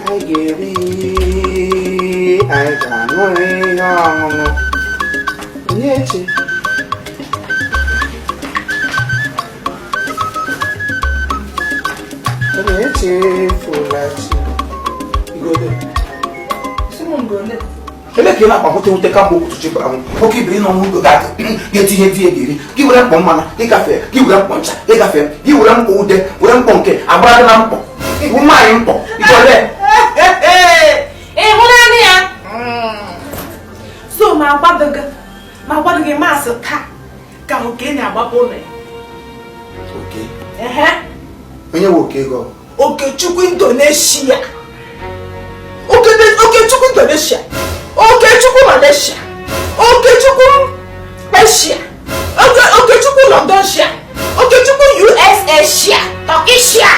Anyị ga-eri, anyị ga-aṅụ ihe ọṅụṅụ. Onyechi, onye echefula chi. Igodo. Ele ka ị na-akpakwute nwute kamgbe ụtụtụ chi bara nwoke ibiri nọ n'ụlọ ga-etinye di ya ga-eri. Gị were mkpọ mmanụ ịgafe, gị were mkpọ ncha ịgafe, gị were mkpọ ude, were mkpọ nke agbara gị na mkpọ iwu nwaanyị mkpọ igole. Ịhụnanya ya so ma agwadoghị, ma agwadoghị maasị taa ka oke na-agbapụ ụlọ ya. Oke onye nwe oke ego? Okechukwu Indonesia, Okechukwu Indonesia, Okechukwu Malaysia, Okechukwu Asia, Okechukwu London shia, Okechukwu USA shia, Turkey shia,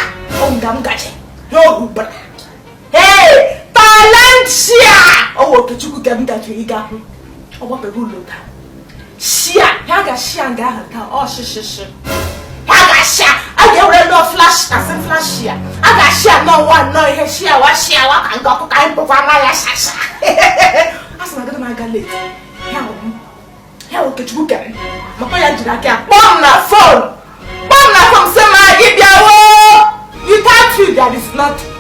nga m gaje n'ogbubara, hey, Thailand shia. Ọwụ Okechukwu ka m gaje ịga hụ. Ọ gbapere ụlọ taa shia, ha ga-shia nga ahụ taa. Ọshịshịshị ha ga-ashia, a ga-ewere nnọọ flash asị flash ya, a ga-ashia nnọọ nwa nnọọ ihe shia wa shia wa ka nke ọkụkọ anyị bụkwa na ya shasha. A sị na agaghị m aga late. Ya wụ m, ya wụ Okechukwu kere maka ya jiri aka ya kpọọ m na phone, kpọọ m na phone sị ma gị bịawo. Without you there is nothing.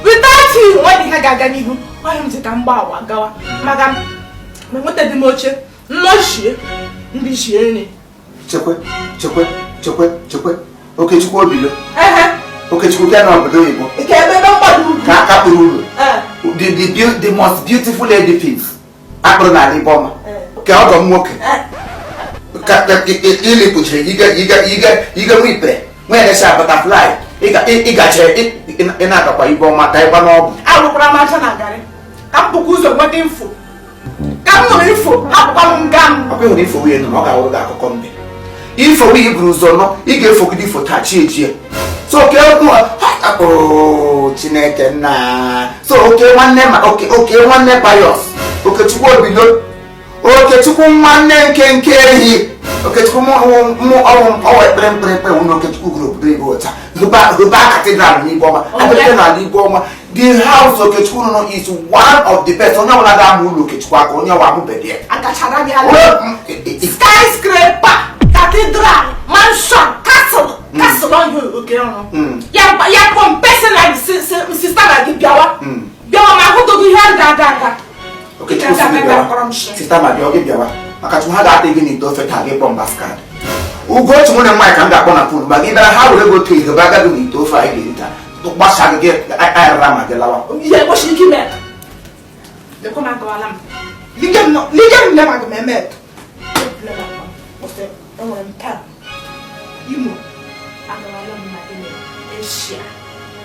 Without you nwanne ihe ga-aga n'ihu. Ọhịa m ji ka m gba awa gawa maka ma enwetaghị m oche nnọchie ndị shie nri. Chekwe, chekwe, chekwe, chekwe. Okechukwu obilo. Okechukwu bịa n'obodo oyibo ka aka kpụrụ ụlọ, the most beautiful edifice akpụrụ n'ala Igbo ọma ka ọgọ m nwoke ka ili kpuchiri ige nwa ipere nwee na-ese butterfly. Ịgache ị na-agakwa Igbo ọma ka ịgba n'ọgwụ. Arụkwara m aja na garị ka m bụkwa ụzọ nweta info, ka m nụrụ ifo hapụkwa m nga m. Ọkwa ịhụrụ ifo nwunye nụrụ, ọ ga-awụrụ gị akụkọ mbe. Ifo nwunye buru ụzọ nọ, ị ga-efogide ifo taa chi ejie. So oke Chineke nna, so oke nwanne ma oke oke nwanne Pius Okechukwu Obilo, Okechukwu nwanne nke nke ehi Okechukwu mụ ọwụ ọwụ ekpere mkpere mkpere nwụ na Okechukwu gụrụ obodo Igbo taa hụba cathedral n'Igbo ọma abịa n'ala Igbo ọma. The house Okechukwu nọ is one of the best. Onye ọbụla ga-amụ ụlọ Okechukwu aka onye ọwa amụbeghị ya. Akachara gị ala skyscraper, cathedral, mansion, castle, castle ọhịa oke ọrụ ya ya kpọm personally sister na gị bịawa bịawa ma ahụtụghị ihe a ga-aga aga. Okechukwu si gị bịawa, sista ma bịa gị bịawa maka chukwu ha ga-ata gị n'ite ofe taa gị kpọm basket. Ugochi nwunye nwaanyị ka m ga-akpọ na phone ma gị bịara ha were ego otu ihe aga gị n'ite ofe anyị ga-eri taa gbasa gị gị ayarara ma gị lawa. Ihe kwesịrị ike ime lekwa m agawala m lige m lige m le ma gị m eme enwere m taa Imo agawala m na gịnị Eshia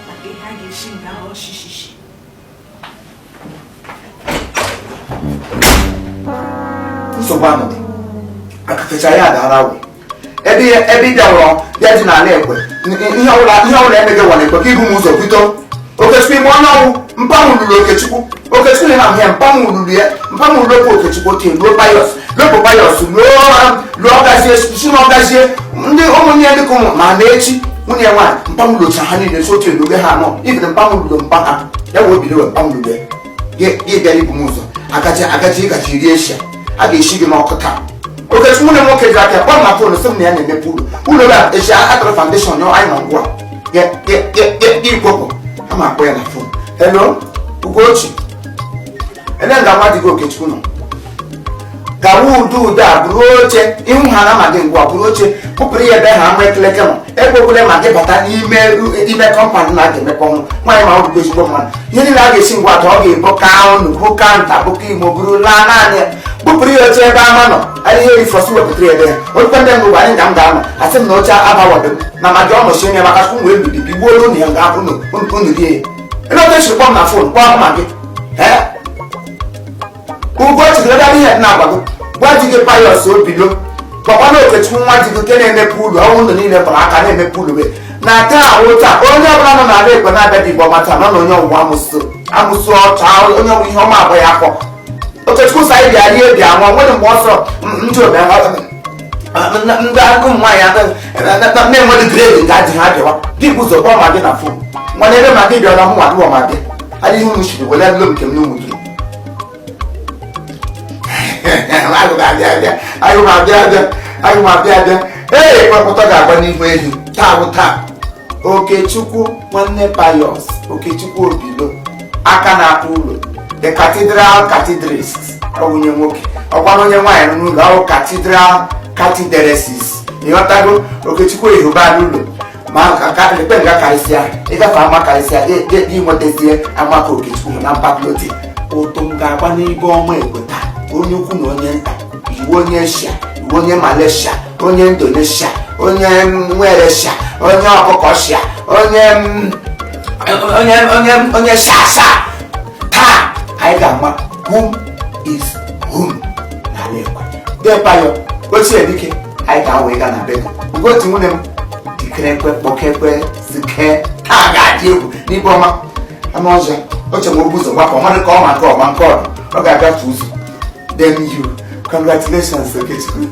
maka ihe a ga-esi nga ahụ ọshishishi. Nsogbu anọdụ akafecha ya dara awụ ebe ebe ị bịawụrọ bịa dị n'ala ekwe ihe ọbụla ihe ọbụla emeghị wara ekwe ka ibu m ụzọ bido. Okechukwu ime onye ọnwụ mpanwụ lụrụ Okechukwu. Okechukwu na ahụ ya mpanwụ lụrụ ya mpanwụ lụrụ Okechukwu otu luo Pius lụpụ Pius luo luo ọgazie si na ọgazie ndị ụmụnne ya dịka ụmụ ma na echi nwunye nwaanyị mpanwụ lụcha ha niile si otu eluge ha anọ ibiri mpanwụ lụrụ mpa ha ya wee bido wee mpanwụ lụrụ ya gị bịara ibu m ụzọ agaji agaji ịgaji rie eshia a ga-esi gị n'ọkụ taa. Okechukwu nwunye nwoke ji aka kpọọ na phone sị m na ya na-emepe ụlọ ụlọ ya echi atọrọ foundation ya anyị nọ ngwa ikwopụ a ma akpọ ya na phone. Hello Ugochi, ele nga nwa dị gị Okechukwu nọ gawa udo udo a bụrụ oche ihu ha na ama gị ngwa bụrụ oche kpụpụrụ ya ebe ha ama ekeleke nọ ekwekwele ma gị bata n'ime ime compound na a ga-emepe ọnwụ nwaanyị ma ọ bụkwa ezigbo mmadụ ihe niile a ga-esi ngwa atọ ọ ga-ebo ka unu bụ ka nta bụka imo bụrụ laa naanị ya kpụpụrụ ya oche ebe ama nọ ahịhịa erifọsị wepụtara ebe ya olukwe ndị mbụ anyị nga m ga-anọ asị m na oche abawado m na ma gị ọnọchi onye maka chukwu wee bibi bigbuo olu ya nga ahụ unu rie ya ebe otu esiri kpọm na phone kpọọ ma gị ee Ugochi gị ebe ihe na-agwago gwa di gị Pius Obilo gwakwa na Okechukwu nwa di gị nke na-emepe ụlọ ọnwụ ụlọ niile gbara aka na-emepe ụlọ wee na taa awụ taa onye ọbụla nọ n'ala Ekwe na-abịa dị Igbo ọma taa nọ na onye ọgwụgwọ amụsụ amụsụ ọcha onye ọgwụ ihe ọma abụọ ya afọ Okechukwu sa anyị bịa rie bịa nwụọ nwere mgbe ọsọ ndị ndị agụ nwaanyị na-enweghị grade nga dị ha bịawa gị bụ ụzọ kpọọ ma gị na phone nwana ebe ma gị bịara mụ nwa dụọ ma bịa Adịghị unu chiri were lụ nke m n'ụmụduru. Agụ m abịa abịa, agụ m abịa abịa, agụ m abịa abịa. Ee, kpọkpọtọ ga-agba n'ihu ehi taa bụ taa. Okechukwu nwanne Pius, Okechukwu Obilo, aka na-akpụ ụlọ, the cathedral cathedrist. Ọ bụ onye nwoke, ọkwa na onye nwaanyị nọ n'ụlọ ọ bụ cathedral cathedresis. Ịghọtago? Okechukwu ehuba n'ụlọ ma ka lekpe nga karịsịa ịgafe ama karịsịa gị nwetazie amaka Okechukwu na mpaploti. Ụtụ m ga-agba n'ibe ọma ekwe taa. Onye ukwu na onye nta, iwu onye Eshia, iwu onye Malaysia, onye Indonesia, onye Nweresia, onye ọkụkọ shia, onye onye onye onye shasha, taa anyị ga-ama who is whom n'ala ekwe. Depayo ochie dike, anyị ga-awa ịga na be gị. Ugoti nwunye m, dikerekwe kpọkekwe zike. Taa ga-adị egwu n'ibe ọma. Anụ ọzọ oche ma obu ụzọ gbapụ ọmadụ ka ọ ma nke ọma nke ọdụ ọ ga-agafe ụzọ. Then you, congratulations, Okechukwu.